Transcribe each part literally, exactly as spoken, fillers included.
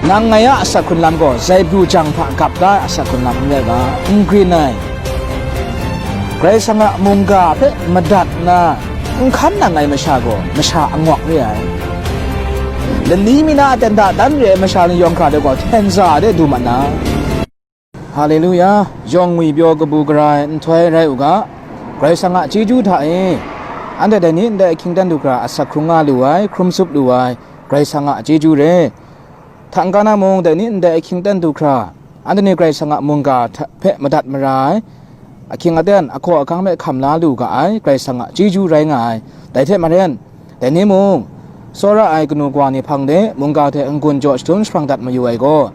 Nang ngai a asak hkrun lam gaw zaibru jang hta gap da ai asak hkrun lam n rai ga, n grin ai. Karai Kasang a mungga hpe madat nna n hkan nang ai masha gaw masha angawk re ai. Lani mi na a ten hta dan re ai masha ni yawng hkra de gaw hten za de du mat na. Haleluya! Yawng ngwi pyaw kabu gara ai nhtoi rai u ga, Karai Kasang a chyeju hta e, anhte dai ni ndai ahkying dan du hkra asak hkrung nga lu ai, hkrum tsup lu ai, Karai Kasang a chyeju re. Hta n-ga na mung, dai ni ndai ahkying aten du hkra, anhte ni Karai Kasang a mungga hta, hpe madat mara ai, ahkying aten, ahkaw ahkang hpe hkam la lu ga ai, Karai Kasang a chyeju rai nga ai. Dai hte maren, dai ni mung, tsawra ai kanu kawa ni hpang de mungga hte n-gun jaw jahtum jahprang dat mayu ai gaw,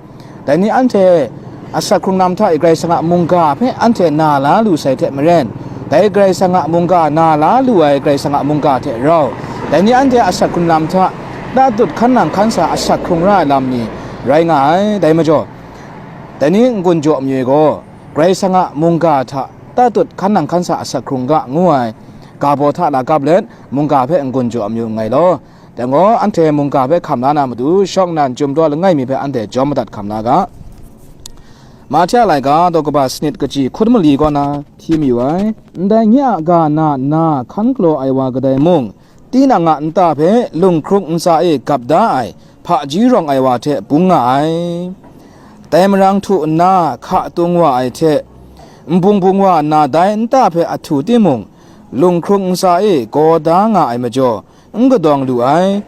dai ni anhte asak hkrung lam hta e Karai Kasang a mungga hpe anhte na la lu sai hte maren, dai Karai Kasang a mungga na la lu ai Karai Kasang a mungga hte rau, dai ni anhte asak hkrung lam hta tatut hkan nang hkan sa asak hkrung ra ai lam ni rai nga ai. Dai majaw, dai ni n-gun jaw mayu ai gaw, Karai Kasang a mungga hta tatut hkan nang hkan sa asak hkrung ga ngu ai ga baw hta la gap let, mungga hpe n-gun jaw mayu nngai law. Dai gaw, anhte mungga hpe hkam la na matu, shawng nnan chyum daw langai mi hpe anhte jawm madat hkam la ga. Mahte a laika daw kaba sanit kaji hkut mali kaw na hti mayu ai. Ndai nye a ga na nna hkan galaw ai wa kadai mung, tinang a nta hpe lunghkrung ntsa e gap da ai hpaji rawng ai wa hte bung nga ai. Dai marang htu nna hka tung wa ai hte, nbung bung wa nna dai nta hpe ahtu timung, lunghkrung ntsa e gaw da nga ai majaw, n kadawng lu ai.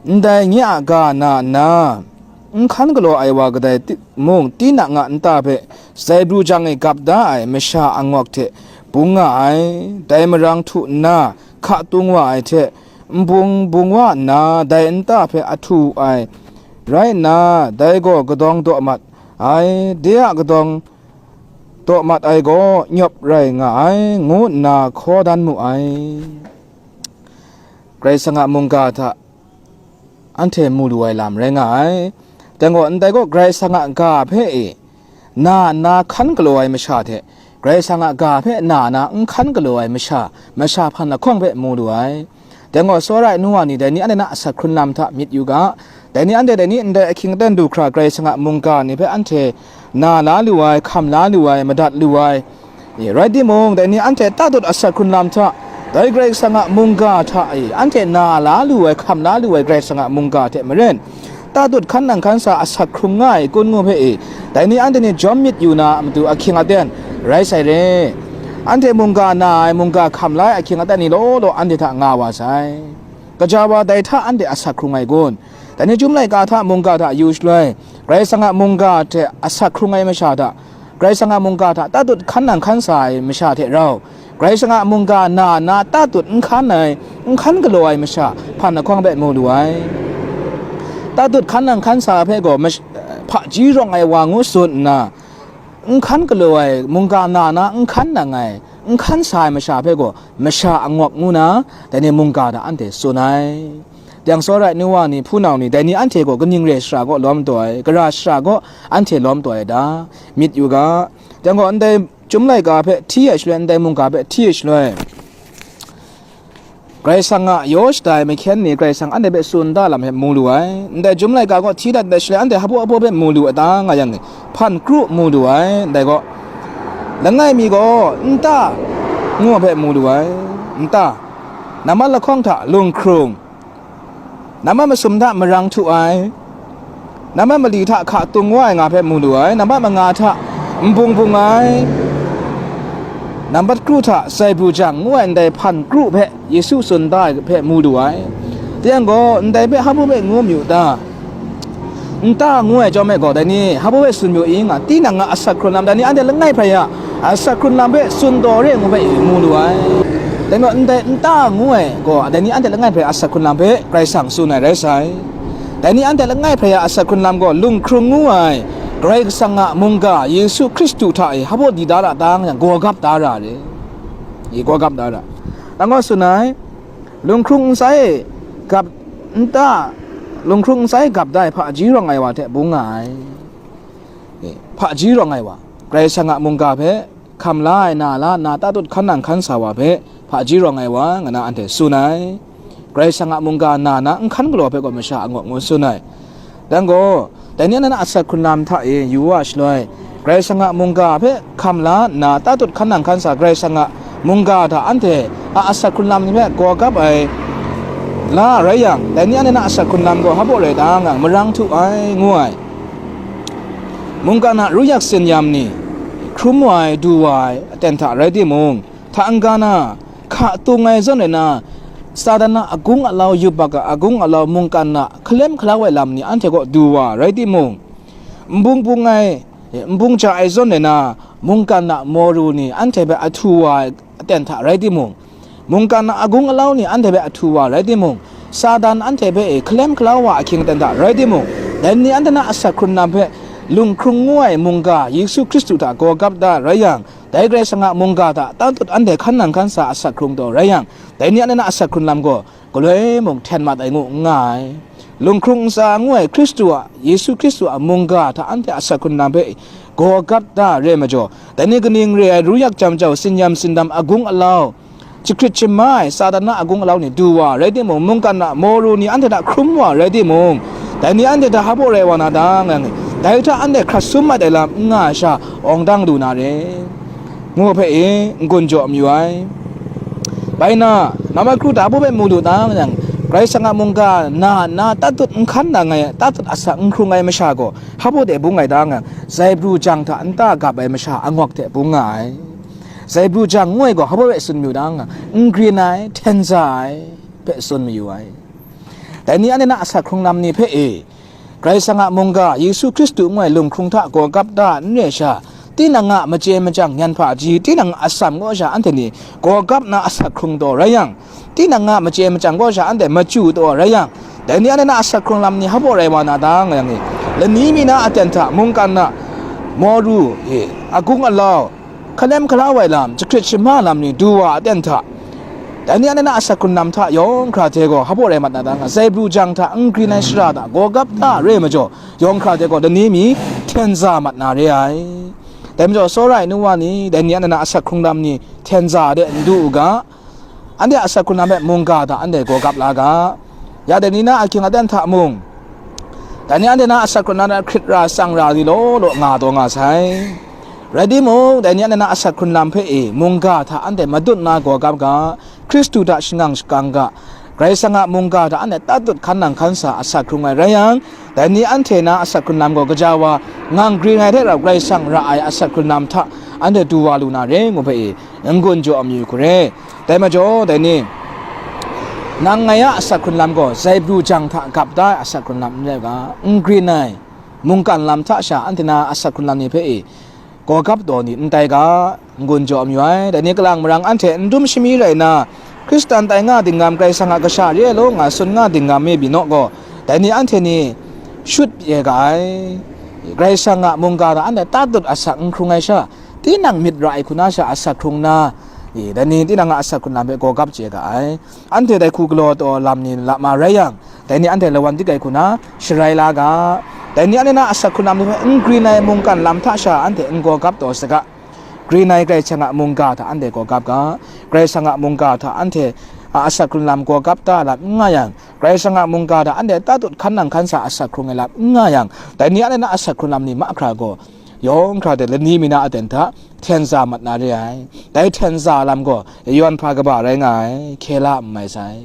Ndai nye a ga na nna, n hkan galaw ai wa kadai ti-, mung, tinang a nta hpe zaibru jang e gap da ai masha angawk hte bung nga ai. Dai marang htu nna hka tung wa ai hte, nbung bung wa nna dai nta hpe ahtu ai rai nna, dai gaw kadawng daw mat ai, de a kadawng daw mat ai gaw nyawp rai nga ai, ngu nna hkaw dan mu ai. Karai Kasang a mungga hta anhte mu lu ai lam rai nga ai. Dai gaw, ndai gaw Karai Kasang a ga hpe e na nna hkan galaw ai masha hte, Karai Kasang a ga hpe na nna n hkan galaw ai masha, masha hpan lahkawng hpe mu lu ai. Dai gaw, tsawra ai nu wa ni, dai ni anhte na asak hkrun lam hta myit yu ga, dai ni anhte dai ni ndai ahkying aten du hkra Karai Kasang a mungga ni hpe anhte na la lu ai, hkam la lu ai, madat lu ai, e, rai timung, dai ni anhte tatut asak hkrun lam hta, dai Karai Kasang a mungga hta e, anhte na la lu ai, hkam la lu ai Karai Kasang a mungga hte maren, tatut hkan nang hkan sa asak hkrung nga ai kun ngu hpe e, dai ni anhte ni jawm myit yu na a matu ahkying aten rai sai re. Anhte mungga na ai, mungga hkam la ai ahkying aten ni law law anhte hta nga wa sai. Kaja wa dai hta anhte asak hkrung ai kun? Dai ni Chyum laika hta mungga hta yu shaloi, Karai Kasang a mungga hte asak hkrung ai masha hta, Karai Kasang a mungga hta tatut hkan nang hkan sa ai masha hte rau, Karai Kasang a mungga na na tatut n hkan ai, n hkan galaw ai masha hpan lahkawng hpe mu lu ai. Tatut hkan nang hkan sa hpe gaw mash-, hpaji rawng ai wa ngu tsun nna, n hkan galaw ai, mungga na na n hkan nang ai, n hkan sa ai masha hpe gaw masha angawk ngu na, dai ni mungga hta anhte tsun ai. Dai yang tsawra ai nu wa ni, hpunau ni, dai ni anhte gaw kaning re ai shara kaw lawm taw ai, gara shara kaw anhte lawm taw ai ta? Myit yu ga. Dai yang gaw, ndai Chyum laika hpe hti ai shaloi, ndai mungga hpe hti ai shaloi, Karai Kasang a yaw shada ai mahkyen ni Karai Kasang anhte hpe tsun da lam hpe mu lu ai. Ndai Chyum laika gaw hti dat ai shaloi, anhte hpaw hpaw hpe mu lu a ta nga yang, hpan kru mu lu ai. Ndai gaw, langai mi gaw nta ngu ai hpe mu lu ai. Nta, nambat lahkawng hta lunghkrung, nambat masum hta marang htu ai, nambat mali hta hka tung wa ai nga hpe mu lu ai, nambat manga hta nbung bung ai, nambat kru hta zaibru jang ngu ai ndai hpan kru hpe Yesu tsun da ai hpe mu lu ai. Dai yang gaw, ndai hpe hpaw hpe ngu mayu ta? Nta ngu ai chyawm e gaw, dai ni hpaw hpe tsun mayu i nga, tinang a asak hkrun lam, dai ni anhte langai hprai a asak hkrun lam hpe tsun taw re ngu hpe mu lu ai. Dai gaw, ndai nta ngu ai gaw, dai ni anhte langai hprai a asak hkrun lam hpe Karai Kasang tsun ai rai sai. Dai ni anhte langai hprai a asak hkrun lam gaw, lunghkrung ngu ai Karai Kasang a mungga Yesu Hkristu hta e hpaw di da ra ta nga yang, gaw gap da ra re. I gaw gap da ra. Dang gaw tsun ai, lunghkrung ntsa e gap, nta, lunghkrung ntsa e gap da ai hpaji rawng ai wa hte bung nga ai. E, hpaji rawng ai wa, Karai Kasang a mungga hpe hkam la ai, na la nna tatut hkan nang hkan sa wa hpe hpaji rawng ai wa, nga na anhte tsun ai. Karai Kasang a mungga na na n hkan galaw hpe gaw masha angawk ngu tsun ai. Dang gaw, Dai ni anhte na asak hkrun lam hta e yu wa shaloi, Karai Kasang a mungga hpe hkam la nna, tatut hkan nang hkan sa Karai Kasang a mungga hta anhte a asak hkrun lam ni hpe gawgap ai la rai yang, dai ni anhte na asak hkrun lam gaw hpa baw rai ta nga, marang htu ai, ngu ai. Mungkan a ruyak tsinyam ni, hkrum wa ai, du wa ai aten hta rai timung, hta n-ga na, hka tung ai zawn rai na, Satan a agung alau, yubak a agung alau, mungkan a hkalem hkalau ai lam ni anhte kaw du wa rai timung, nbung bung ai, nbung ja ai zawn rai na, mungkan a moru ni anhte hpe ahtu wa ai aten hta rai timung, mungkan a agung alau ni anhte hpe ahtu wa rai timung, Satan anhte hpe e hkalem hkalau wa ahkying aten hta rai timung, dai ni anhte na asak hkrun lam hpe lunghkrung ngu ai mungga Yesu Hkristu hta gawgap da rai yang, dai Karai Kasang a mungga hta tatut anhte hkan nang hkan sa asak hkrung taw rai yang, dai ni anhte na asak hkrun lam gaw galoi mung hten mat ai ngu n nga ai. Lunghkrung ntsa ngu ai Hkristu a, Yesu Hkristu a mungga hta anhte asak hkrun lam hpe gawgap da re ai majaw, dai ni kaning re ai ruyak jam jau, tsinyam tsindam, agung alau, jahkrit jahma ai Satan a agung alau ni du wa rai timung, mungkan a moru ni anhte hta hkrum wa rai timung, dai ni anhte hta hpa baw rai wa na ta nga, dai hta anhte hkrat sum mat ai lam n nga ai sha awng dang lu na re, ngu hpe e n-gun jaw mayu ai. Bai na, mama kru ta hpa baw mu lu ta nga yang, Karai Kasang a mungga na nna tatut n hkan nang ai, tatut asak n hkrung ai masha gaw hpa baw de bung ai ta nga, zaibru jang hta nta gap ai masha angawk hte bung nga ai. Zaibru jang ngu ai gaw hpa baw e tsun mayu ta nga, n grin ai, hten za ai hpe tsun mayu ai. Dai ni anhte na asak hkrung lam ni hpe e, Karai Kasang a mungga Yesu Hkristu ngu ai lunghkrung hta gawgap da n re sha, tinang a machye machyang nyan hpaji, tinang a atsam kaw sha anhte ni gawgap na asak hkrung taw rai yang, tinang a machye machyang kaw sha anhte machyu taw rai yang, dai ni anhte na asak hkrung lam ni hpa baw rai wa na ta nga yang e, lani mi na aten hta mungkan a moru e, agung alau, hkalem hkalau ai lam, jahkrit jahma lam ni du wa aten hta, dai ni anhte na asak hkrun lam hta yawng hkra hte gaw hpa baw rai mat na ta nga, zaibru jang hta n grin ai shara hta gawgap da re ai majaw, yawng hkra hte gaw lani mi hten za mat na re ai. Dai majaw, tsawra ai nu wa ni, dai ni anhte na asak hkrung lam ni hten za de n du u ga, anhte a asak hkrun lam hpe mungga hta anhte gawgap la ga, ya dai ni na ahkying aten hta mung, dai ni anhte na asak hkrun lam hta hkrit ra tsang ra di law law nga taw nga sai. Rai timung, dai ni anhte na asak hkrun lam hpe e mungga hta anhte madun na gawgap ga, Hkristu hta shangang shakang ga, Karai Kasang a mungga hta anhte tatut hkan nang hkan sa asak hkrung ai rai yang, dai ni anhte na asak hkrun lam gaw gaja wa ngang grin ai hte rau Karai Kasang ra ai asak hkrun lam hta anhte du wa lu na re ngu hpe e, n-gun jaw mayu hku re. Dai majaw, dai ni, nang ngai a asak hkrun lam gaw zaibru jang hta gap da ai asak hkrun lam n rai u ga, n grin ai mungkan lam hta sha anhte na asak hkrun lam ni hpe e, gawgap taw ni n tai ga, n-gun jaw mayu ai. Dai ni kalang marang anhte n dum shami rai nna, Hkristan tai nga dinggam, Karai Kasang a kasha re ai law nga tsun nga dinggam mi binaw gaw, dai ni anhte ni shut pyi ai ga ai. Karai Kasang a mungga hta anhte tatut asak n hkrung ai sha, tinang myit ra ai hku na sha asak hkrung nna, e, dai ni tinang a asak hkrun lam hpe gawgap chye ga ai. Anhte dai hku galaw taw lam ni lama rai yang, dai ni anhte lawan dik ai hku na sharai la ga. Dai ni anhte na asak hkrun lam ni hpe n grin ai mungkan lam hta sha anhte n gawgap taw saga. Grin ai Karai Kasang a mungga hta anhte gawgap ga. Karai Kasang a mungga hta anhte a asak hkrun lam gawgap da lam n nga yang, Karai Kasang a mungga hta anhte tatut hkan nang hkan sa asak hkrung ai lam n nga yang, dai ni anhte na asak hkrun lam ni mahkra gaw, yawng hkra hte lani mi na aten hta hten za mat na re ai. Dai hten za lam gaw yawn hpa kaba rai nga ai, hkye la n mai sai.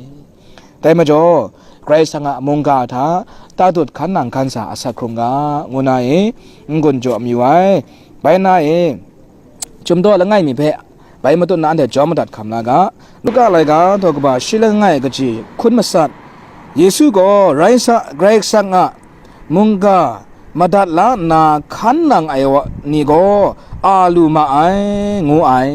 Dai majaw, Karai Kasang a mungga hta tatut hkan nang hkan sa asak hkrung ga, ngu na e, n-gun jaw mayu ai. Bai na e, Chyum daw langai mi hpe bai matut na anhte jawm madat hkam la ga. Luka laika daw kaba shi langai kaji hkun masat, Yesu gaw, "Rai sa, Karai Kasang a mungga madat la nna hkan nang ai wa ni gaw a lu ma ai," ngu ai.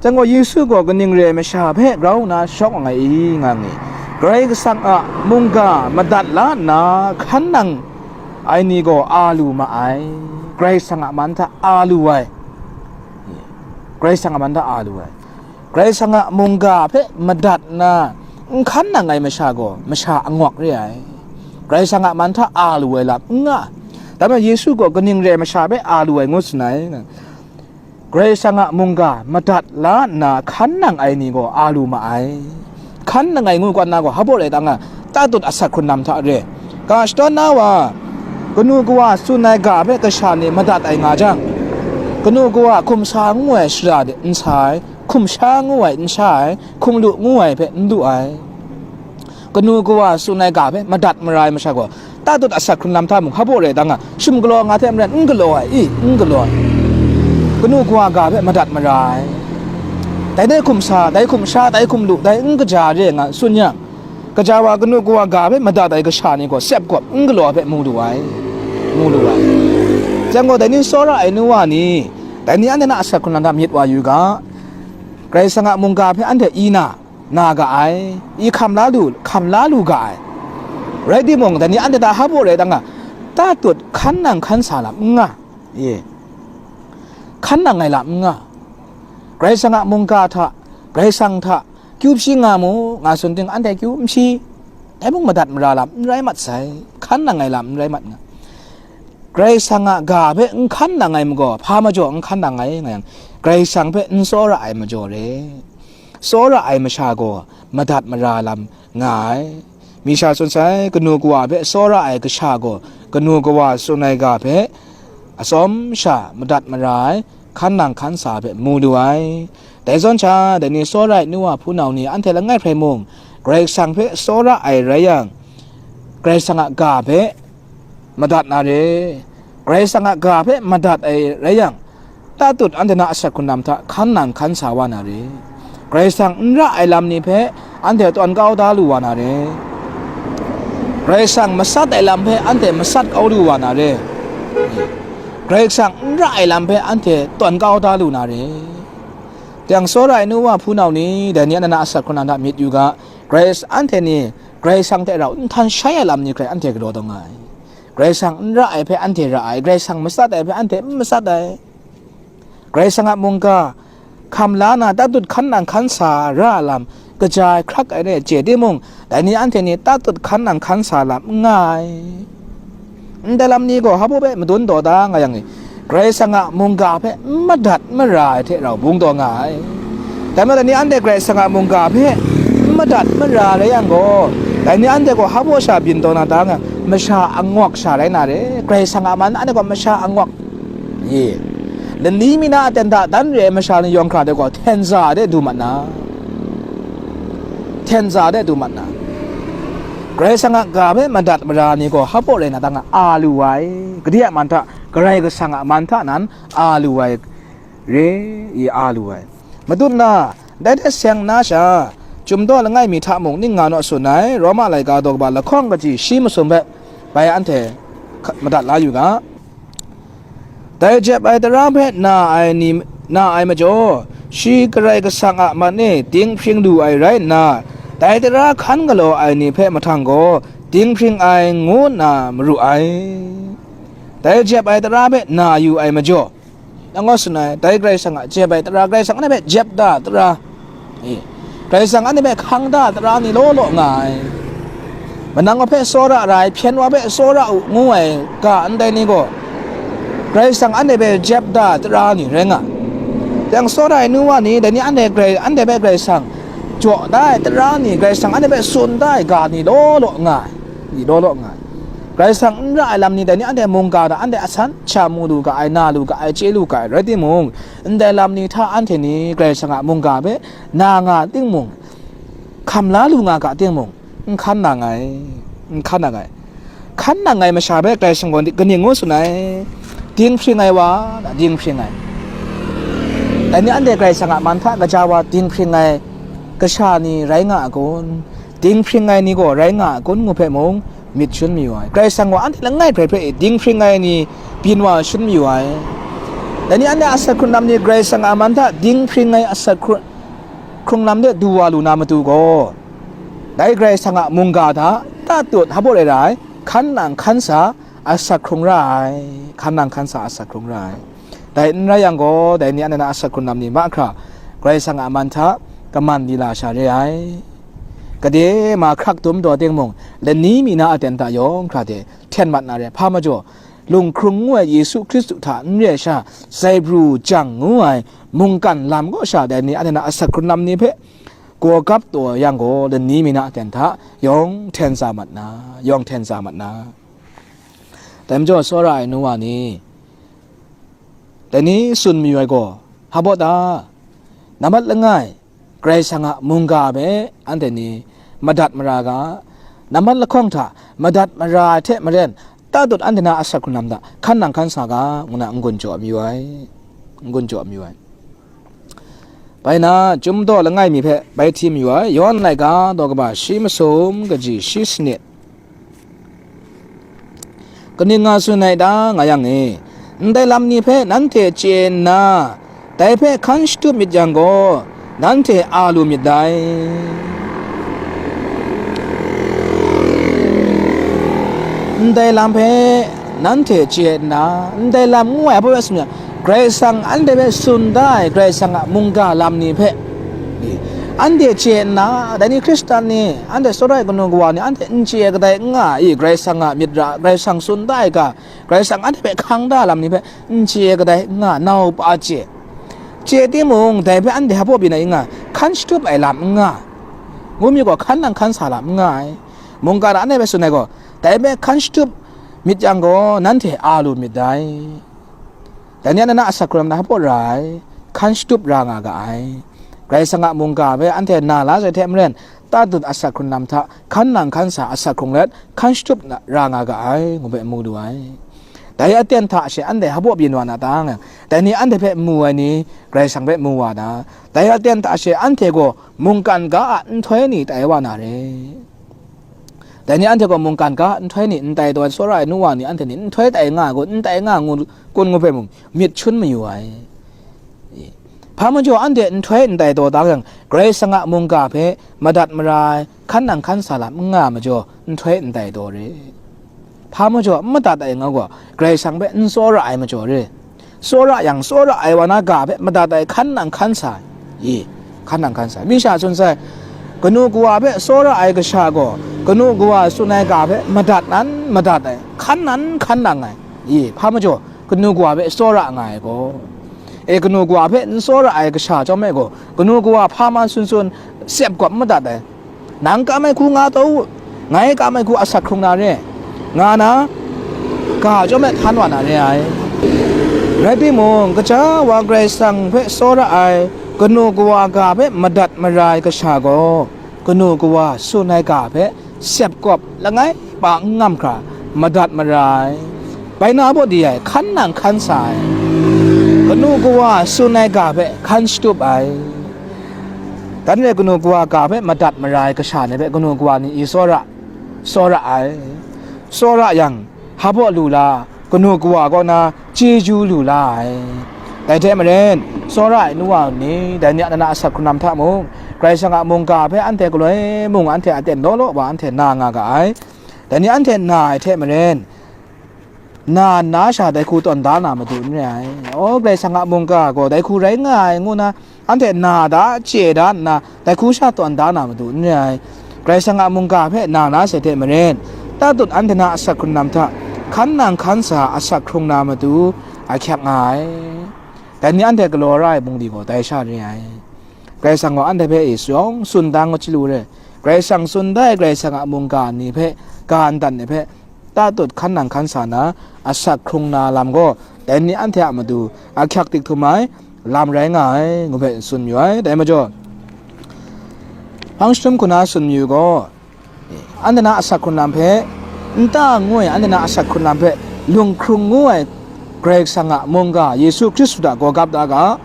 Chyang gaw, Yesu gaw kaning re ai masha hpe grau nna shawng ai i, nga nni? Karai Kasang a mungga madat la nna hkan nang ai ni gaw a lu ma ai. Karai Kasang a man hta a lu ai. Karai Kasang a man hta a lu ai. Karai Kasang a mungga hpe madat nna n hkan nang ai masha gaw masha angawk re ai. Karai Kasang a man hta a lu ai lam n nga. Dai majaw Yesu gaw kaning re ai masha hpe a lu ai ngu tsun ai. Karai Kasang a mungga madat la nna hkan nang ai ni gaw a lu ma ai. Hkan nang ai ngu kwan na gaw, hpa baw rai ta nga, tatut asak hkrun lam hta re, Ga shadawn na wa, kanu kawa tsun ai ga hpe kasha ni madat ai nga jang, kanu kawa hkum sa ngu ai shara de n sa ai, hkum sha ngu ai n sha ai, hkum lu ngu ai hpe n lu ai. Kanu kawa tsun ai ga hpe madat mara ai masha gaw, tatut asak hkrun lam hta mung hpaw rai dang a, shum galaw nga hte maren n galaw ai, i, n galaw ai. Kanu kawa ga hpe madat mara ai. Dai de hkum sa, dai hkum sha, dai hkum lu, dai n kaja re nga tsun yang, kaja wa kanu kawa ga hpe madat ai kasha ni gaw sep gawp n galaw ai hpe mu lu ai, mu lu ai. Chyang gaw, dai ni tsawra ai nu wa ni, dai ni anhte na asak hkrun lam hta myit wa yu ga, Karai Kasang a mungga hpe anhte i na, na ga ai, i hkam la lu, hkam la lu ga ai. Rai timung, dai ni anhte hta hpaw rai dang a, tatut hkan nang hkan sa lam n nga, e, hkan nang ai lam n nga. Karai Kasang a mungga hta, Karai Kasang hta, kyu hpyi nga mu, nga tsun ting, anhte kyu n hpyi, dai mung madat mara lam n rai mat sai, hkan nang ai lam n rai mat nga. Karai Kasang a ga hpe n hkan nang ai majaw, hpa majaw n hkan nang ai nga yang, Karai Kasang hpe n tsawra ai majaw re. Tsawra ai masha gaw madat mara lam nga ai. Mi sha tsun sai, kanu kawa hpe tsawra ai kasha gaw, kanu kawa tsun ai ga hpe atsawm sha madat mara ai, hkan nang hkan sa hpe mu lu ai. Dai zawn sha, dai ni tsawra ai nu wa hpunau ni anhte langai hkrai mung, Karai Kasang hpe tsawra ai rai yang, Karai Kasang a ga hpe madat na re. Karai Kasang a ga hpe madat ai rai yang, tatut anhte na asak hkrun lam hta hkan nang hkan sa wa na re. Karai Kasang n ra ai lam ni hpe anhte tawn kau da lu wa na re. Karai Kasang matsat ai lam hpe anhte matsat kau lu wa na re. Karai Kasang n ra ai lam hpe anhte tawn kau da lu na re. Teng tsawra ai nu wa hpunau ni, dai ni anhte na asak hkrun lam hta myit yu ga, Karai Kasang anhte ni, Karai Kasang hte rau nhtan shai ai lam ni hkrai anhte galaw taw nga ai. Karai Kasang n ra ai hpe anhte ra ai, Karai Kasang matsat ai hpe anhte n matsat ai. Karai Kasang a mungga hkam la na, tatut hkan nang hkan sa ra ai lam, kaja ai hkrak ai re chye timung, dai ni anhte ni tatut hkan nang hkan sa lam n nga ai. Ndai lam ni gaw hpaw hpe madun daw da nga yang e, Karai Kasang a mungga hpe n madat n mara ai hte rau bung taw nga ai. Dai majaw, dai ni anhte Karai Kasang a mungga hpe n madat n mara rai yang gaw, dai ni anhte gaw hpaw sha byin taw na da nga, masha angawk sha rai na re. Karai Kasang a man anhte gaw masha angawk, ye, lani mi na a ten hta dan re ai masha ni yawng hkra de gaw, htenza de du mat na, htenza de du mat na, Karai Kasang a ga hpe madat mara ni gaw hpaw rai na da nga, a lu ai. Gade a man hta, Karai Kasang a man hta nan a lu ai, re i a lu ai. Matut na, dai hte seng na sha, Chyum daw langai mi hta mung ning nga naw tsun ai, Roma laika daw kaba lahkawng kaji shi masum hpe bai anhte hka-, madat la yu ga. Dai jep ai tara hpe na ai ni, na ai majaw, shi Karai Kasang a man e dinghpring lu ai rai nna, dai tara hkan galaw ai ni hpe mahtang gaw, dinghpring ai ngu nna maru ai. Dai jep ai tara hpe na yu ai majaw, nang gaw tsun ai, dai Karai Kasang a jep ai tara, Karai Kasang anhte hpe jep da tara, e, Karai Kasang anhte hpe hkang da tara ni law law nga ai. Manang wa hpe tsawra ra ai, hpyen wa hpe tsawra u ngu ai ga ndai ni gaw, Karai Kasang anhte hpe jep da tara ni rai nga ai. Teng tsawra ai nu wa ni, dai ni anhte Karai, anhte hpe Karai Kasang jaw da ai tara ni, Karai Kasang anhte hpe tsun da ai ga ni law law nga ai, ni law law nga ai. Karai Kasang n ra ai lam ni dai ni anhte mungga hta anhte asan sha mu lu ga ai, na lu ga ai, chye lu ga ai, rai timung, ndai lam ni hta anhte ni Karai Kasang a mungga hpe na nga timung, hkam la lu nga ga timung, n hkan nang ai, n hkan nang ai. Hkan nang ai masha hpe Karai Kasang gaw kaning ngu tsun ai? Dinghpring ai wa, dinghpring ai. Dai ni anhte Karai Kasang a man hta kaja wa dinghpring ai kasha ni rai nga a kun? Dinghpring ai ni gaw rai nga a kun ngu hpe mung, myit shangun mayu ai. Karai Kasang gaw anhte langai hkrai hpe dinghpring ai ni byin wa shangun mayu ai. Dai ni anhte asak hkrung lam ni Karai Kasang a man hta dinghpring ai asak hkrung, hkrung lam de du wa lu na matu gaw, dai Karai Kasang a mungga hta tatut hpaw rai ra ai, hkan nang hkan sa asak hkrung ra ai, hkan nang hkan sa asak hkrung ra ai. Dai n rai yang gaw, dai ni anhte na asak hkrung lam ni mahkra Karai Kasang a man hta kaman lila sha re ai. Gade ma hkrak dum daw timung, lani mi na aten hta yawng hkra de hten mat na re, hpa majaw, lunghkrung ngu ai Yesu Hkristu hta n re ai sha, zaibru jang ngu ai mungkan lam kaw sha dai ni anhte na asak hkrung lam ni hpe gaw gap taw yang gaw, lani mi na aten hta yawng hten sa mat na, yawng hten sa mat na. Dai majaw, tsawra ai nu wa ni, dai ni tsun mayu ai gaw, hpa baw ta? Nambat langai, Karai Kasang a mungga hpe anhte ni madat mara ga, nambat lahkawng hta madat mara ai hte maren, tatut anhte na asak hkrung lam hta hkan nang hkan sa ga, ngu na n-gun jaw mayu ai, n-gun jaw mayu ai. Bai na, Chyum daw langai mi hpe bai hti mayu ai, Yawhan laika daw kaba shi masum, kaji shi sanit. Kaning nga tsun ai ta, nga yang e, ndai lam ni hpe nanhte chye nna, dai hpe hkan shatup myit yang gaw, nanhte a lu myit dai. Ndai lam hpe nanhte chye nna, ndai lam ngu ai hpa bai sum yang, Karai Kasang anhte hpe tsun da ai, Karai Kasang a mungga lam ni hpe, anhte chye nna, dai ni Hkristan ni, anhte tsawra ai kanu kawa ni, anhte n chye kadai n nga ai, Karai Kasang a myit ra, Karai Kasang tsun da ai ga, Karai Kasang anhte hpe hkang da lam ni hpe n chye kadai n nga, nau pa chye. Chye timung, dai hpe anhte hpa baw byin ai n nga, hkan shatup ai lam n nga, ngu mi gaw, hkan nang hkan sa lam n nga ai. Mungkan anhte hpe tsun ai gaw, dai hpe hkan shatup myit yang gaw, nanhte a lu myit dai. Dai ni a na asak hkrung lam hta hpa baw ra ai, hkan shatup ra nga ga ai. Karai Kasang a mungga hpe anhte na la sai hte maren, tatut asak hkrung lam hta hkan nang hkan sa asak hkrung let, hkan shatup na, ra nga ga ai, ngu hpe mu lu ai. Dai aten hta she anhte hpa baw byin wa na ta nga, dai ni anhte hpe mu ai ni, Karai Kasang hpe mu wa na, dai aten hta she anhte gaw mungkan ga a nhtoi ni tai wa na re. Dai ni anhte gaw mungkan ga nhtoi ni n tai taw ai, tsawra ai nu wa ni anhte ni nhtoi tai nga ai gaw, n tai nga ngu, kun ngu hpe mung myit shun mayu ai. Hpa majaw anhte nhtoi n tai taw da yang, Karai Kasang a mungga hpe madat mara ai, hkan nang hkan sa lam n nga majaw, nhtoi n tai taw re. Hpa majaw n madat ai nga gaw, Karai Kasang hpe n tsawra ai majaw re. Tsawra yang, tsawra ai wa na ga hpe madat ai, hkan nang hkan sa ai. I, hkan nang hkan sa ai. Mi sha tsun sai, kanu kawa hpe tsawra ai kasha gaw, kanu kawa tsun ai ga hpe madat nan madat ai, hkan nan hkan nang ai. I, hpa majaw, kanu kawa hpe tsawra nga ai gaw. E, kanu kawa hpe n tsawra ai kasha chyawm e gaw, kanu kawa hpa man tsun tsun, sep gawp n madat ai. Nang kam ai hku nga taw u, ngai kam ai hku asak hkrung na re, nga na, ga chyawm e htan wa na re ai. Rai timung, kaja wa Karai Kasang hpe tsawra ai, kanu kawa ga hpe madat mara ai kasha gaw, kanu kawa tsun ai ga hpe sep gawp langai pa n ngam hkra madat mara ai. Bai na baw di ai, hkan nang hkan sa ai, kanu kawa tsun ai ga hpe hkan shatup ai. Dan re, kanu kawa ga hpe madat mara ai kasha ni hpe kanu kawa ni i tsawra, tsawra ai. Tsawra yang, hpa baw lu la, kanu kawa kaw na chyeju lu la ai. Dai hte maren, tsawra ai nu wa ni, dai ni a na asak hkrung lam hta mung, Karai Kasang a mungga hpe anhte galoi mung, anhte aten law law wa anhte na nga ga ai. Dai ni anhte na ai hte maren, na nna sha dai hku tawn da na matu n re ai. Aw, Karai Kasang a mungga gaw dai hku rai nga ai, ngu na, anhte na da, chye da nna, dai hku sha tawn da na matu n re ai. Karai Kasang a mungga hpe na la sai hte maren, tatut anhte na asak hkrung lam hta hkan nang hkan sa asak hkrung na matu ahkyak nga ai. Dai ni anhte galaw ra ai bungli gaw dai sha re ai. Karai Kasang gaw anhte hpe e shawng tsun da ngut chyalu re. Karai Kasang tsun da ai, Karai Kasang a mungga ni hpe, ga ndat ni hpe, tatut hkan nang hkan sa na, asak hkrung na lam gaw, dai ni anhte a matu ahkyak dik htum ai lam rai nga ai, ngu hpe tsun mayu ai. Dai majaw, hpang jahtum hku na tsun mayu gaw, anhte na asak hkrung lam hpe, nta ngu ai anhte na asak hkrung lam hpe, lunghkrung ngu ai Karai Kasang a mungga Yesu Hkristu hta gaw gap da ga.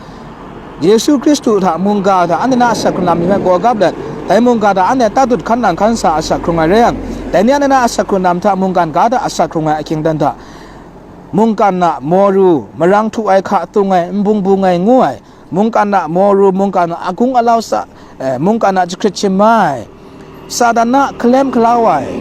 Yesu Hkristu hta mungga hta anhte na asak hkrung lam ni hpe gaw gap let, dai mungga hta anhte tatut hkan nang hkan sa asak hkrung ai rai yang, dai ni anhte na asak hkrung lam hta mungkan ga hta asak hkrung ai ahkying dan hta, mungkan a moru, marang htu ai hka tung ai, nbung bung ai ngu ai, mungkan a moru, mungkan a agung alau sa, eh, mungkan a jahkrit shamai, Satan a hkalem hkalau ai,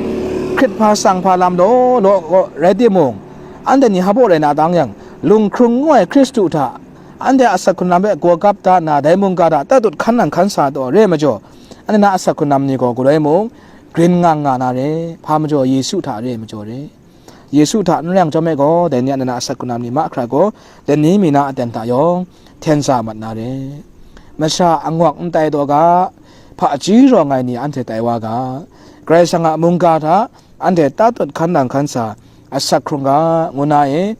hkrit hpa tsang hpa lam law law gaw rai timung, anhte ni hpa baw rai na dang yang, lunghkrung ngu ai Hkristu hta, anhte a asak hkrung lam hpe gaw gap da nna, dai mungga hta tatut hkan nang hkan sa taw re ai majaw, anhte na asak hkrung lam ni gaw galoi mung, grin ngang nga na re, hpa majaw Yesu hta re ai majaw re. Yesu hta n rai yang chyawm e gaw, dai ni a na asak hkrung lam ni mahkra gaw, lani mi na aten hta yawng hten sa mat na re. Masha angawk n tai taw ga, hpaji rawng ai ni anhte tai wa ga, Karai Kasang a mungga hta anhte tatut hkan nang hkan sa asak hkrung ga, ngu na e,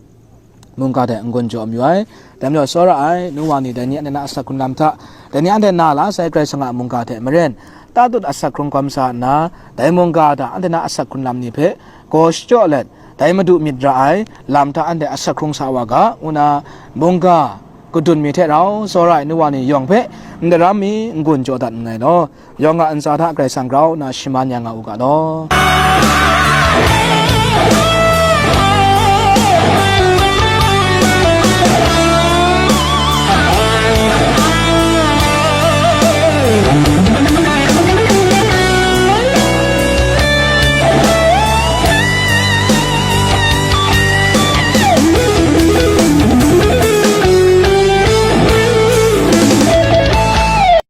mungga hte n-gun jaw mayu ai. Dai majaw, tsawra ai nu wa ni, dai ni anhte na asak hkrung lam hta, dai ni anhte na la sai Karai Kasang a mungga hte maren, tatut asak hkrung kawm sa nna, dai mungga hta anhte na asak hkrung lam ni hpe gaw shachyaw let, dai Madu myit ra ai lam hta anhte asak hkrung sa wa ga, ngu na mungga kadun mi hte rau tsawra ai nu wa ni yawng hpe n daram mi n-gun jaw dat nngai law, yawng a ntsa hta Karai Kasang grau nna shaman ya nga u ga law.